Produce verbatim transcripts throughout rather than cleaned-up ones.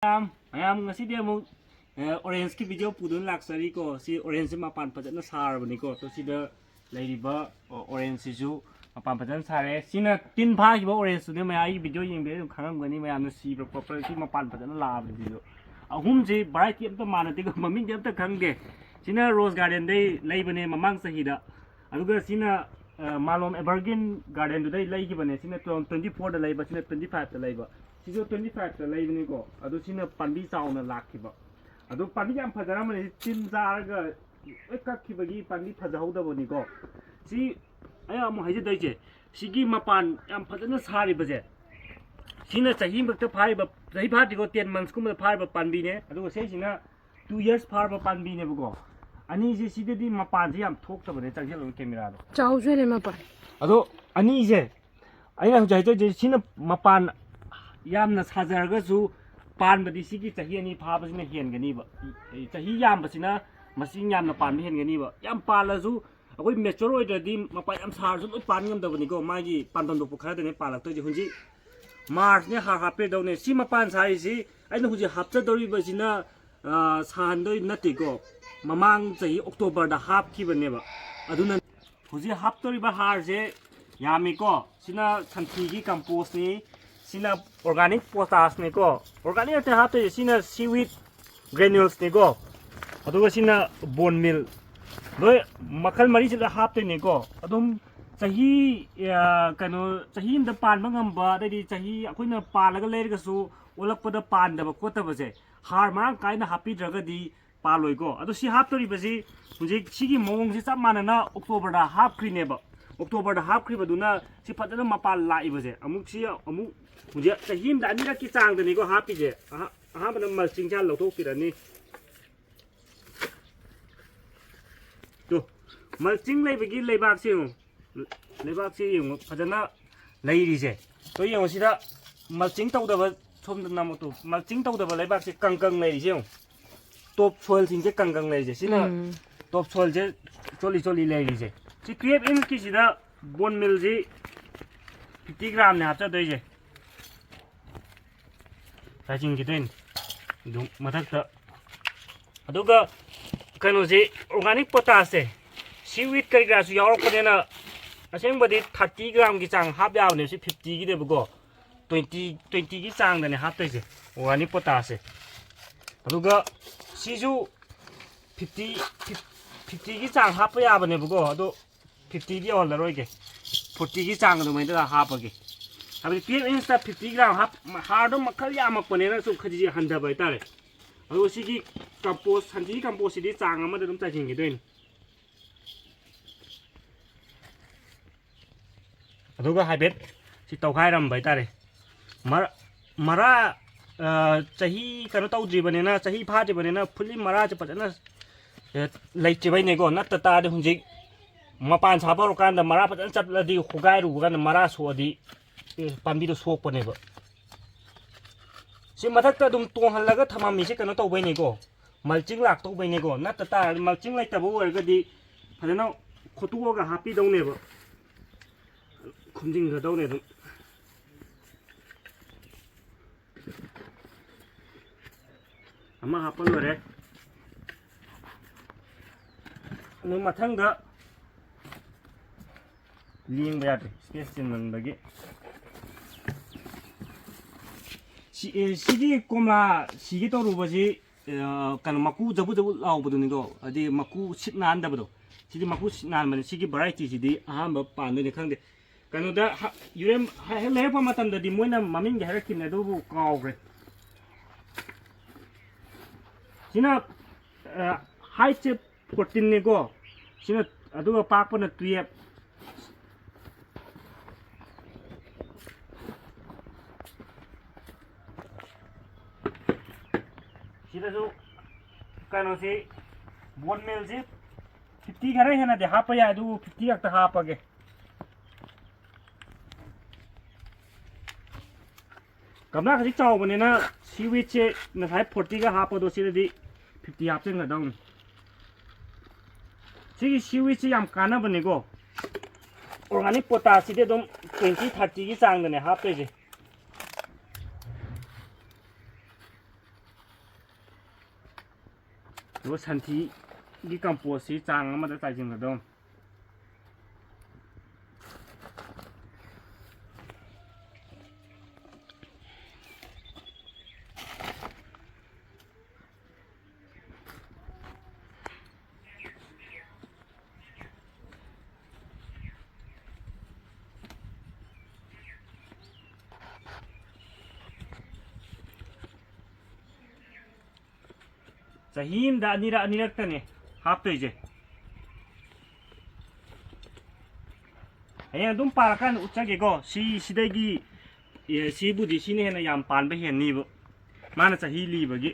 ꯃꯌꯥꯝ, ꯃꯌꯥꯝ ꯉꯁꯤꯗꯤ ꯑꯃꯨꯛ ꯑꯣꯔꯦꯟꯖꯀꯤ ꯚꯤꯗꯤꯑꯣ ꯄꯨꯗꯨꯅ ꯂꯥꯛꯆꯔꯤꯀꯣ꯫ ꯁꯤ ꯑꯣꯔꯦꯟꯖꯁꯦ ꯃꯄꯥꯟ ꯐꯖꯅ ꯁꯥꯔꯕꯅꯤꯀꯣ꯫ ꯑꯗꯣ ꯁꯤꯗ ꯂꯩꯔꯤꯕ ꯑꯣꯔꯦꯟꯖꯁꯤꯁꯨ ꯃꯄꯥꯟ ꯐꯖꯅ ꯁꯥꯔꯦ꯫ ꯁꯤꯅ ꯇꯤꯟ ꯐꯥꯈꯤꯕ ꯑꯣꯔꯦꯟꯖꯇꯨꯅꯦ꯫ ꯃꯌꯥꯝ ꯑꯩꯒꯤ ꯚꯤꯗꯤꯑꯣ ꯌꯦꯡꯕꯤꯔ ꯑꯗꯨꯝ ꯈꯪꯉꯝꯒꯅꯤ꯫ ꯃꯌꯥꯝꯅ ꯁꯤꯕ ꯈꯣꯠꯄ ꯁꯤ ꯃꯄꯥꯟ ꯐꯖꯅ ꯂꯥꯛꯑꯕꯅꯤ꯫ ꯁꯤꯁꯨ ꯑꯍꯨꯝꯁꯤ ꯚꯦꯔꯥꯏꯇꯤ ꯑꯝꯇ ꯃꯥꯟꯅꯗꯦꯀꯣ, ꯃꯃꯤꯡꯗꯤ ꯑꯝꯇ ꯈꯪꯗꯦ꯫ ꯁꯤꯅ ꯔꯣꯁ ꯒꯥꯔꯗꯦꯟꯗꯩ ꯂꯩꯕꯅꯦ ꯃꯃꯥꯡ ꯆꯍꯤꯗ꯫ ꯑꯗꯨꯒ ꯁꯤꯅ ꯃꯥꯂꯣꯝ ꯑꯦꯚꯔꯒ꯭ꯔꯤꯟ ꯒꯥꯔꯗꯦꯟꯗꯨꯗꯩ ꯂꯩꯈꯤꯕꯅꯦ꯫ ꯁꯤꯅ ꯇꯨ ꯊꯥꯎꯖꯟ ꯇ꯭ꯋꯦꯟꯇꯤ ꯐꯣꯔꯗ ꯂꯩꯕ, ꯁꯤꯅ ꯇ꯭ꯋꯦꯟꯇꯤ ꯐꯥꯏꯚꯇ ꯂꯩꯕ꯫ ꯁꯤꯁꯨ ꯇ꯭ꯋꯦꯟꯇꯤ ꯐꯥꯏꯚꯇ ꯂꯩꯕꯅꯤꯀꯣ꯫ ꯑꯗꯨ ꯁꯤꯅ ꯄꯥꯝꯕꯤ ꯆꯥꯎꯅ ꯂꯥꯛꯈꯤꯕ꯫ ꯑꯗꯨ ꯄꯥꯝꯕꯤ ꯌꯥꯝ ꯐꯖꯔꯝꯕꯅꯦ꯫ ꯁꯤ ꯇꯤꯟ ꯆꯥꯔꯒ ꯂꯣꯏ ꯀꯛꯈꯤꯕꯒꯤ ꯄꯥꯝꯕꯤ ꯐꯖꯍꯧꯗꯕꯅꯤꯀꯣ꯫ ꯁꯤ ꯑꯩ ꯑꯃꯨꯛ ꯍꯥꯏꯖꯗꯣꯏꯁꯦ, ꯁꯤꯒꯤ ꯃꯄꯥꯟ ꯌꯥꯝ ꯐꯖꯅ ꯁꯥꯔꯤꯕꯁꯦ, ꯁꯤꯅ ꯆꯍꯤ ꯑꯃꯈꯛꯇ ꯐꯥꯔꯤꯕ, ꯆꯍꯤ ꯐꯥꯗ꯭ꯔꯤꯀꯣ, ꯇꯦꯟ ꯃꯟꯁꯀꯨꯝꯕꯗ ꯐꯥꯔꯤꯕ ꯄꯥꯝꯕꯤꯅꯦ꯫ ꯑꯗꯨꯒ ꯁꯤꯁꯤꯅ ꯇꯨ ꯌꯔꯁ ꯐꯥꯔꯕ ꯄꯥꯝꯕꯤꯅꯦꯕꯀꯣ꯫ ꯑꯅꯤꯁꯦ ꯁꯤꯗꯗꯤ ꯃꯄꯥꯟꯁꯦ ꯌꯥꯝ ꯊꯣꯛꯇꯕꯅꯦ꯫ ꯆꯪꯁꯤꯜꯂꯣ ꯀꯦꯃꯦꯔꯥꯗꯣ꯫ ꯆꯥꯎꯁꯨ ꯍꯦꯜꯂꯦ ꯃꯄꯥꯟ꯫ ꯑꯗꯣ ꯑꯅꯤꯁꯦ ꯑꯩꯅ ꯍꯧꯖꯤꯛ ꯍꯥꯏꯖꯔꯤꯁꯦ, ꯁꯤꯅ ꯃꯄꯥꯟ ꯌꯥꯝꯅ ꯁꯥꯖꯔꯒꯁꯨ ꯄꯥꯟꯕꯗꯤ ꯁꯤꯒꯤ ꯆꯍꯤ ꯑꯅꯤ ꯐꯥꯕꯁꯤꯅ ꯍꯦꯟꯒꯅꯤꯕ꯫ ꯆꯍꯤ ꯌꯥꯝꯕꯁꯤꯅ ꯃꯁꯤꯡ ꯌꯥꯝꯅ ꯄꯥꯟꯕ ꯍꯦꯟꯒꯅꯤꯕ꯫ ꯌꯥꯝ ꯄꯥꯜꯂꯁꯨ ꯑꯩꯈꯣꯏ ꯃꯦꯆꯣꯔ ꯑꯣꯏꯗ꯭ꯔꯗꯤ ꯃꯄꯥꯟ ꯌꯥꯝ ꯁꯥꯔꯁꯨ ꯂꯣꯏ ꯄꯥꯟ ꯉꯝꯗꯕꯅꯤꯀꯣ꯫ ꯃꯥꯒꯤ ꯄꯥꯟꯗꯝ ꯊꯣꯛꯄ ꯈꯔꯗꯅꯦ ꯄꯥꯜꯂꯛꯇꯣꯏꯁꯦ꯫ ꯍꯧꯖꯤꯛ ꯃꯥꯔꯆꯅꯦ ꯍꯥꯔ ꯍꯥꯞꯄꯤꯗꯧꯅꯦ꯫ ꯁꯤ ꯃꯄꯥꯟ ꯁꯥꯔꯤꯁꯤ ꯑꯩꯅ ꯍꯧꯖꯤꯛ ꯍꯥꯞꯆꯗꯧꯔꯤꯕꯁꯤꯅ, ꯑ, ꯁꯥꯍꯟꯗꯣꯏ ꯅꯠꯇꯦꯀꯣ꯫ ꯃꯃꯥꯡ ꯆꯍꯤ ꯑꯣꯛꯇꯣꯕꯔꯗ ꯍꯥꯞꯈꯤꯕꯅꯦꯕ꯫ ꯑꯗꯨꯅ ꯍꯧꯖꯤꯛ ꯍꯥꯞꯇꯧꯔꯤꯕ ꯍꯥꯔꯁꯦ ꯌꯥꯝꯃꯤꯀꯣ꯫ ꯁꯤꯅ ꯁꯟꯊꯤꯒꯤ ꯀꯝꯄꯣꯁꯅꯤ, ꯁꯤꯅ ꯑꯣꯔꯒꯥꯅꯤꯛ ꯄꯣꯇꯥꯁꯅꯤꯀꯣ꯫ ꯑꯣꯔꯒꯥꯅꯤꯛ ꯅꯠꯇꯦ ꯍꯥꯞꯇꯣꯏꯁꯦ, ꯁꯤꯅ ꯁꯤꯋꯤꯠ ꯒ꯭ꯔꯦꯅꯨꯜꯁꯅꯤꯀꯣ꯫ ꯑꯗꯨꯒ ꯁꯤꯅ ꯕꯣꯟ ꯃꯤꯜ꯫ ꯂꯣꯏ ꯃꯈꯜ ꯃꯔꯤꯁꯤ ꯂꯣꯏ ꯍꯥꯞꯇꯣꯏꯅꯤꯀꯣ꯫ ꯑꯗꯨꯝ ꯆꯍꯤ, ꯑ, ꯀꯩꯅꯣ, ꯆꯍꯤ ꯑꯃꯗ ꯄꯥꯟꯕ ꯉꯝꯕ, ꯑꯗꯩꯗꯤ ꯆꯍꯤ ꯑꯩꯈꯣꯏꯅ ꯄꯥꯜꯂꯒ ꯂꯩꯔꯒꯁꯨ ꯑꯣꯜꯂꯛꯄꯗ ꯄꯥꯟꯗꯕ ꯈꯣꯠꯇꯕꯁꯦ ꯍꯥꯔ ꯃꯔꯥꯡ ꯀꯥꯏꯅ ꯍꯥꯞꯄꯤꯗ꯭ꯔꯒꯗꯤ ꯄꯥꯜꯂꯣꯏꯀꯣ꯫ ꯑꯗꯣ ꯁꯤ ꯍꯥꯞꯇꯣꯔꯤꯕꯁꯤ ꯍꯧꯖꯤꯛ ꯁꯤꯒꯤ ꯃꯑꯣꯡꯁꯤ ꯆꯞ ꯃꯥꯟꯅꯅ ꯑꯣꯛꯇꯣꯕꯔꯗ ꯍꯥꯞꯈ꯭ꯔꯤꯅꯦꯕ꯫ ꯑꯣꯛꯇꯣꯕꯔꯗ ꯍꯥꯞꯈ꯭ꯔꯤꯕꯗꯨꯅ ꯁꯤ ꯐꯖꯅ ꯃꯄꯥꯟ ꯂꯥꯛꯏꯕꯁꯦ꯫ ꯑꯃꯨꯛ ꯁꯤ ꯑꯃꯨꯛ ꯍꯧꯖꯤꯛ ꯆꯍꯤ ꯑꯃꯗ ꯑꯅꯤꯔꯛꯀꯤ ꯆꯥꯡꯗꯅꯤꯀꯣ ꯍꯥꯞꯄꯤꯁꯦ꯫ ꯑꯍꯥ-, ꯑꯍꯥꯟꯕꯗ ꯃꯜꯆꯤꯡꯁꯦ ꯍꯥꯟꯅ ꯂꯧꯊꯣꯛꯄꯤꯔꯅꯤ꯫ ꯇꯨ, ꯃꯜꯆꯤꯡ ꯂꯩꯕꯒꯤ ꯂꯩꯕꯥꯛꯁꯦ ꯌꯦꯡꯉꯨ꯫ ꯂꯩꯕꯥꯛꯁꯦ ꯌꯦꯡꯉꯨ, ꯐꯖꯅ ꯂꯩꯔꯤꯁꯦ꯫ ꯇꯨ ꯌꯦꯡꯉꯨ, ꯁꯤꯗ ꯃꯜꯆꯤꯡ ꯇꯧꯗꯕ, ꯁꯣꯝꯗ ꯅꯝꯃꯨ ꯇꯨ꯫ ꯃꯜꯆꯤꯡ ꯇꯧꯗꯕ ꯂꯩꯕꯥꯛꯁꯦ ꯀꯪꯀꯪ ꯂꯩꯔꯤꯁꯦ ꯌꯦꯡꯉꯨ꯫ ꯇꯣꯞ ꯁꯣꯏꯜꯁꯤꯡꯁꯦ ꯀꯪꯀꯪ ꯂꯩꯔꯤꯁꯦ꯫ ꯁꯤꯅ ꯎꯝ꯫ ꯇꯣꯞ ꯁꯣꯏꯜꯁꯦ ꯆꯣꯠꯂꯤ ꯆꯣꯠꯂꯤ ꯂꯩꯔꯤꯁꯦ꯫ ꯁꯤ ꯇꯨꯌꯦꯜꯞ ꯏꯟꯁꯀꯤꯁꯤꯗ ꯕꯣꯟ ꯃꯤꯜꯁꯤ ꯐꯤꯐꯇꯤ ꯒ꯭ꯔꯥꯝꯅꯦ ꯍꯥꯞꯆꯗꯣꯏꯁꯦ꯫ ꯆꯥꯏꯁꯤꯟꯈꯤꯗꯣꯏꯅꯤ꯫ ꯑꯗꯨꯝ ꯃꯊꯛꯇ꯫ ꯑꯗꯨꯒ ꯀꯩꯅꯣꯁꯤ, organic potashꯁꯦ, seaweed ꯀꯔꯤ ꯀꯔꯥꯁꯨ ꯌꯥꯎꯔꯛꯄꯅꯤꯅ, ꯑꯁꯦꯡꯕꯗꯤ thirty gramꯒꯤ ꯆꯥꯡ ꯍꯥꯞ ꯌꯥꯕꯅꯦꯕ, ꯁꯤ fiftyꯒꯤꯅꯦꯕꯀꯣ꯫ Twenty, twentyꯒꯤ ꯆꯥꯡꯗꯅꯦ ꯍꯥꯞꯇꯣꯏꯁꯦ, organic potashꯁꯦ꯫ ꯑꯗꯨꯒ ꯁꯤꯁꯨ fifty, fiftyꯒꯤ ꯆꯥꯡ ꯍꯥꯞꯄ ꯌꯥꯕꯅꯦꯕꯀꯣ, ꯑꯗꯣ fiftyꯗꯤ ꯌꯧꯍꯜꯂꯔꯣꯏꯒꯦ, fortyꯒꯤ ꯆꯥꯡ ꯑꯗꯨꯃꯥꯏꯅ ꯍꯥꯞꯄꯒꯦ꯫ ꯍꯥꯏꯕꯗꯤ twelve inchꯇ fifty gram ꯍꯥꯞ-, ꯍꯥꯔꯗꯣ ꯃꯈꯜ ꯌꯥꯝꯃꯛꯄꯅꯤꯅ ꯁꯨꯝ ꯈꯖꯤꯛ ꯍꯟꯊꯕ ꯍꯥꯏꯇꯥꯔꯦ꯫ ꯑꯗꯨꯒ ꯁꯤꯒꯤ compost, ꯁꯟꯊꯤ compost ꯁꯤꯗꯤ ꯆꯥꯡ ꯑꯃꯗ ꯑꯗꯨꯝ ꯆꯥꯏꯁꯤꯟꯈꯤꯗꯣꯏꯅꯤ꯫ ꯑꯗꯨꯒ ꯍꯥꯏꯐꯦꯠ ꯁꯤ ꯇꯧꯈꯥꯏꯔꯝꯕ ꯍꯥꯏꯇꯥꯔꯦ꯫ ꯃꯔꯥ, ꯃꯔꯥ, ꯑ, ꯆꯍꯤ ꯀꯩꯅꯣ ꯇꯧꯗ꯭ꯔꯤꯕꯅꯤꯅ, ꯆꯍꯤ ꯐꯥꯗ꯭ꯔꯤꯕꯅꯤꯅ fully ꯃꯔꯥꯁꯦ ꯐꯖꯅ, ꯑ, ꯂꯩꯇ꯭ꯔꯤꯕꯩꯅꯦꯀꯣ꯫ ꯅꯠꯇ ꯇꯥꯔꯗꯤ ꯍꯧꯖꯤꯛ ꯃꯄꯥꯟ ꯁꯥꯕ ꯍꯧꯔꯀꯥꯟꯗ ꯃꯔꯥ ꯐꯖꯅ ꯆꯠꯂꯗꯤ, ꯍꯣꯒꯥꯏꯔꯨꯕ ꯀꯥꯟꯗ ꯃꯔꯥ ꯁꯣꯛꯑꯗꯤ, ꯑꯦ, ꯄꯥꯝꯕꯤꯗꯣ ꯁꯣꯛꯄꯅꯦꯕ꯫ ꯁꯤ ꯃꯊꯛꯇ ꯑꯗꯨꯝ ꯇꯣꯡꯍꯜꯂꯒ ꯊꯝꯃꯝꯃꯤꯁꯦ ꯀꯩꯅꯣ ꯇꯧꯕꯩꯅꯦꯀꯣ, mulching ꯂꯥꯛꯇꯧꯕꯩꯅꯦꯀꯣ꯫ ꯅꯠꯇ ꯇꯥꯔꯗꯤ, mulching ꯂꯩꯇꯕ ꯑꯣꯏꯔꯒꯗꯤ ꯐꯖꯅ ꯈꯣꯠꯇꯣꯛꯑꯒ ꯍꯥꯞꯄꯤꯗꯧꯅꯦꯕ, ꯈꯨꯝꯖꯤꯟꯒꯗꯧꯅꯦ ꯑꯗꯨꯝ꯫ ꯑꯃ ꯍꯥꯞꯄ ꯂꯣꯏꯔꯦ꯫ ꯑꯗꯨ ꯃꯊꯪꯗ ꯂꯦꯡꯕ ꯌꯥꯗ꯭ꯔꯦ, space ꯆꯤꯟꯃꯟꯕꯒꯤ꯫ ꯁꯤ, ꯑꯦ, ꯁꯤꯒꯤ ꯀꯣꯝꯂꯥ ꯁꯤꯒꯦ ꯇꯧꯔꯨꯕꯁꯤ, ꯑ, ꯀꯩꯅꯣ, ꯃꯀꯨ ꯖꯕꯨꯠ ꯖꯕꯨꯠ ꯂꯥꯎꯕꯗꯨꯅꯤꯗꯣ, ꯍꯥꯏꯗꯤ ꯃꯀꯨ ꯁꯤꯠ ꯅꯥꯟꯗꯕꯗꯣ꯫ ꯁꯤꯗꯤ ꯃꯀꯨ ꯁꯤꯠ ꯅꯥꯟꯕꯅꯤ꯫ ꯁꯤꯒꯤ varietyꯁꯤꯗꯤ ꯑꯍꯥꯟꯕ ꯄꯥꯟꯗꯣꯏꯅꯤ, ꯈꯪꯗꯦ꯫ ꯀꯩꯅꯣꯗ ꯍ-, ꯌꯨꯔꯦꯝ ꯍ-, ꯍꯦꯛ ꯂꯩꯔꯛꯄ ꯃꯇꯝꯗꯗꯤ ꯃꯣꯏꯅ ꯃꯃꯤꯡꯗꯤ ꯍꯥꯏꯔꯛꯈꯤꯕꯅꯦ, ꯑꯗꯨꯕꯨ ꯀꯥꯎꯈ꯭ꯔꯦ꯫ ꯁꯤꯅ, ꯑ, heightꯁꯦ fourteenꯅꯦꯀꯣ꯫ ꯁꯤꯅ, ꯑꯗꯨꯒ ꯄꯥꯛꯄꯅ twelve꯫ ꯁꯤꯗꯁꯨ ꯀꯩꯅꯣꯁꯤ, bone mealꯁꯤ fifty ꯈꯔ ꯍꯦꯟꯅꯗꯤ ꯍꯥꯞꯄ ꯌꯥꯏ, ꯑꯗꯨꯕꯨ fifty ꯈꯛꯇ ꯍꯥꯞꯄꯒꯦ꯫ ꯒꯝꯂꯥ ꯈꯖꯤꯛ ꯆꯥꯎꯕꯅꯤꯅ seaweedꯁꯦ ꯉꯁꯥꯏ fortyꯒ ꯍꯥꯞꯄꯗꯣ ꯁꯤꯗꯗꯤ fifty ꯍꯥꯞꯆꯤꯟꯒꯗꯧꯅꯤ꯫ ꯁꯤꯒꯤ seaweedꯁꯤ ꯌꯥꯝ ꯀꯥꯟꯅꯕꯅꯤꯀꯣ꯫ Organic potashꯁꯤꯗꯤ ꯑꯗꯨꯝ twenty thirtyꯒꯤ ꯆꯥꯡꯗꯅꯦ ꯍꯥꯞꯇꯣꯏꯁꯦ꯫ ꯑꯗꯨꯒ ꯁꯟꯊꯤꯒꯤ ꯀꯝꯄꯣꯁꯁꯤ ꯆꯥꯡ ꯑꯃꯗ ꯆꯥꯏꯁꯤꯟꯒꯗꯧꯅꯤ꯫ ꯆꯍꯤ ꯑꯃꯗ ꯑꯅꯤꯔꯛ ꯑꯅꯤꯔꯛꯇꯅꯦ ꯍꯥꯞꯇꯣꯏꯁꯦ꯫ ꯍꯌꯦꯡ ꯑꯗꯨꯝ ꯄꯥꯜꯂꯀꯥꯟꯗ ꯎꯠꯆꯒꯦꯀꯣ꯫ ꯁꯤ, ꯁꯤꯗꯒꯤ, ꯑꯦ, ꯁꯤꯕꯨꯗꯤ ꯁꯤꯅ ꯍꯦꯟꯅ ꯌꯥꯝ ꯄꯥꯟꯕ ꯍꯦꯟꯅꯤꯕ, ꯃꯥꯅ ꯆꯍꯤ ꯂꯤꯕꯒꯤ꯫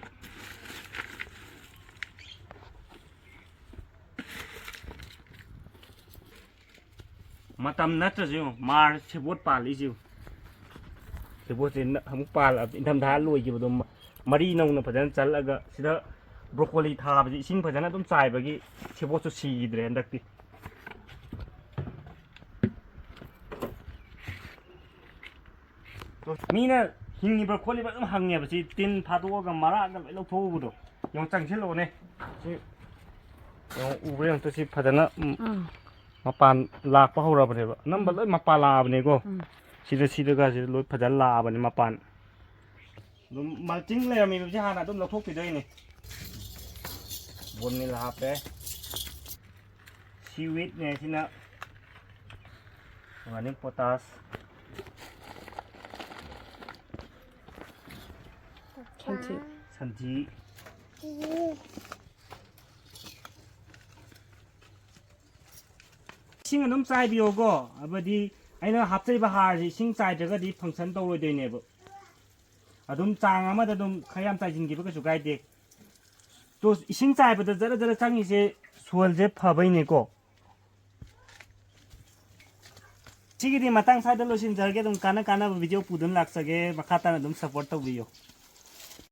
ꯃꯇꯝ ꯅꯠꯇ꯭ꯔꯁꯨ ꯌꯦꯡꯉꯣ, ꯃꯥꯔꯆ ꯁꯦꯕꯣꯠ ꯄꯥꯜꯂꯤꯁꯤ ꯌꯦꯡꯉꯣ꯫ ꯁꯦꯕꯣꯠꯁꯦ ꯅ-, ꯑꯃꯨꯛ ꯄꯥꯜꯂ, ꯏꯪꯊꯝꯊꯥ ꯂꯣꯏꯈꯤꯕꯗꯣ ꯃ-, ꯃꯔꯤ ꯅꯧꯅ ꯐꯖꯅ ꯆꯠꯂꯒ, ꯁꯤꯗ ꯕ꯭ꯔꯣꯀꯣꯂꯤ ꯊꯥꯕꯁꯦ ꯏꯁꯤꯡ ꯐꯖꯅ ꯑꯗꯨꯝ ꯆꯥꯏꯕꯒꯤ ꯁꯦꯕꯣꯠꯁꯨ ꯁꯤꯈꯤꯗ꯭ꯔꯦ ꯍꯟꯗꯛꯇꯤ꯫ ꯃꯤꯅ ꯍꯤꯡꯉꯤꯕ꯭ꯔꯥ ꯈꯣꯠꯂꯤꯕ꯭ꯔꯥ ꯑꯗꯨꯝ ꯍꯪꯉꯦꯕ꯫ ꯁꯤ ꯇꯤꯟ ꯐꯥꯗꯣꯛꯑꯒ ꯃꯔꯥꯒ ꯂꯣꯏ ꯂꯧꯊꯣꯛꯎꯕꯗꯣ꯫ ꯌꯦꯡꯉꯣ, ꯆꯪꯁꯤꯜꯂꯛꯑꯣꯅꯦ꯫ ꯁꯤ ꯌꯦꯡꯉꯣ, ꯎꯕ꯭ꯔꯥ ꯌꯦꯡꯉꯣ ꯁꯤ ꯐꯖꯅ, ꯎꯝ, ꯎꯝ꯫ ꯃꯄꯥꯟ ꯂꯥꯛꯄ ꯍꯧꯔꯕꯅꯦꯕ꯫ ꯑꯅꯝꯕ ꯎꯝ꯫ ꯂꯣꯏ ꯃꯄꯥꯟ ꯂꯥꯛꯑꯕꯅꯦꯀꯣ꯫ ꯎꯝ꯫ ꯁꯤꯗ, ꯁꯤꯗꯒ ꯁꯤꯗ ꯂꯣꯏ ꯐꯖꯅ ꯂꯥꯛꯑꯕꯅꯦ ꯃꯄꯥꯟ꯫ ꯑꯗꯨꯝ mulching ꯂꯩꯔꯝꯃꯤꯕꯁꯦ ꯍꯥꯟꯅ ꯑꯗꯨꯝ ꯂꯧꯊꯣꯛꯄꯤꯗꯣꯏꯅꯦ꯫ Bone meal ꯍꯥꯞꯄꯦ꯫ Seaweedꯅꯦ ꯁꯤꯅ꯫ Organic potash꯫ ꯁꯟꯊꯤ꯫ ꯁꯟꯊꯤ꯫ ꯏꯁꯤꯡ ꯑꯗꯨꯝ ꯆꯥꯏꯕꯤꯌꯣꯀꯣ꯫ ꯍꯥꯏꯕꯗꯤ ꯑꯩꯅ ꯍꯥꯞꯆꯔꯤꯕ ꯍꯥꯔꯁꯤ ꯏꯁꯤꯡ ꯆꯥꯏꯗ꯭ꯔꯒꯗꯤ function ꯇꯧꯔꯣꯏꯗꯣꯏꯅꯦꯕ꯫ ꯑꯗꯨꯝ ꯆꯥꯡ ꯑꯃꯗ ꯑꯗꯨꯝ ꯈꯔ ꯌꯥꯝ ꯆꯥꯏꯁꯤꯟꯈꯤꯕ ꯀꯩꯁꯨ ꯀꯥꯏꯗꯦ꯫ ꯇꯣ, ꯏꯁꯤꯡ ꯆꯥꯏꯕꯗ ꯖꯔ ꯖꯔ ꯆꯪꯉꯤꯁꯦ soilꯁꯦ ꯐꯕꯩꯅꯦꯀꯣ꯫ ꯁꯤꯒꯤꯗꯤ ꯃꯇꯥꯡ ꯁ꯭ꯋꯥꯏꯗ ꯂꯣꯏꯁꯤꯟꯖꯔꯒꯦ꯫ ꯑꯗꯨꯝ ꯀꯥꯟꯅ ꯀꯥꯟꯅꯕ video ꯄꯨꯗꯨꯅ ꯂꯥꯛꯆꯒꯦ꯫ ꯃꯈꯥ ꯇꯥꯅ ꯑꯗꯨꯝ support ꯇꯧꯕꯤꯌꯨ꯫